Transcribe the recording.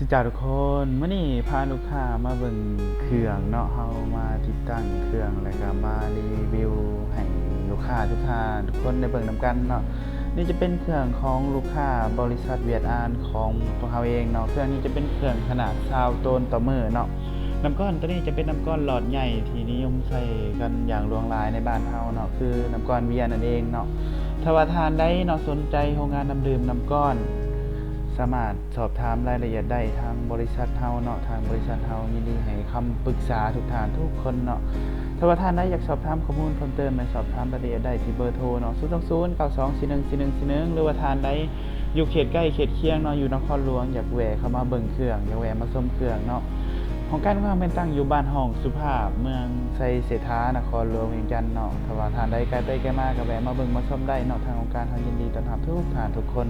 ສະເຈົ້າທຸກຄົນ, ມື້ນີ້ພາລູກຄ້າມາເບິ່ງເຄື່ອງເນາະ, ເຮົາມາຕິດຕັ້ງເຄື່ອງ ແລ້ວກໍມາຣີວິວໃຫ້ລູກຄ້າທຸກທ່ານທຸກຄົນໄດ້ເບິ່ງນຳກັນເນາະ. ນີ້ຈະເປັນເຄື່ອງຂອງລູກຄ້າບໍລິສັດຫວຽດອານຂອງພວກເຮົາເອງເນາະ. ເຄື່ອງນີ້ຈະເປັນເຄື່ອງຂະໜາດຊາວໂຕນຕໍ່ມື້ເນາະ. ນ້ຳກ້ອນຕົວນີ້ຈະເປັນນ້ຳກ້ອນຫຼອດໃຫຍ່ທີ່ນິຍົມໃຊ້ກັນຢ່າງຫຼວງຫຼາຍໃນບ້ານເຮົາເນາະ, ຄືນ້ຳກ້ອນເບຍນັ້ນເອງເນາະ. ຖ້າວ່າທ່ານໃດເນາະ ສົນໃຈໂຮງງານນ້ຳດື່ມນ້ຳກ້ອນ ສາມາດ ສອບຖາມລາຍລະອຽດໄດ້ທາງບໍລິສັດເຮົາເນາະ, ທາງບໍລິສັດເຮົາຍິນດີໃຫ້ຄຳປຶກສາທຸກທ່ານທຸກຄົນເນາະ. ຖ້າວ່າທ່ານໃດຢາກສອບຖາມຂໍ້ມູນເພີ່ມເຕີມ ໃຫ້ສອບຖາມລາຍລະອຽດໄດ້ທີ່ເບີໂທເນາະ, ສູນສອງສູນ ເກົ້າສອງສີ່ໜຶ່ງສີ່ໜຶ່ງສີ່ໜຶ່ງ ຫຼືວ່າທ່ານໃດຢູ່ເຂດໃກ້ເຂດຄຽງເນາະ, ຢູ່ນະຄອນຫຼວງ ຢາກແວ່ເຂົ້າມາເບິ່ງເຄື່ອງ ຢາກແວ່ມາຊົມເຄື່ອງເນາະ. ຫ້ອງການຂອງເຮົາແມ່ນຕັ້ງຢູ່ບ້ານຮ່ອງສຸພາບ ເມືອງໄຊເສດຖາ ນະຄອນຫຼວງວຽງຈັນເນາະ. ຖ້າວ່າທ່ານໃດໃກ້ໄປໃກ້ມາ ກໍແວ່ມາເບິ່ງມາຊົມໄດ້ເນາະ, ທາງຫ້ອງການເຮົາຍິນດີຕ້ອນຮັບທຸກທ່ານທຸກຄົນ.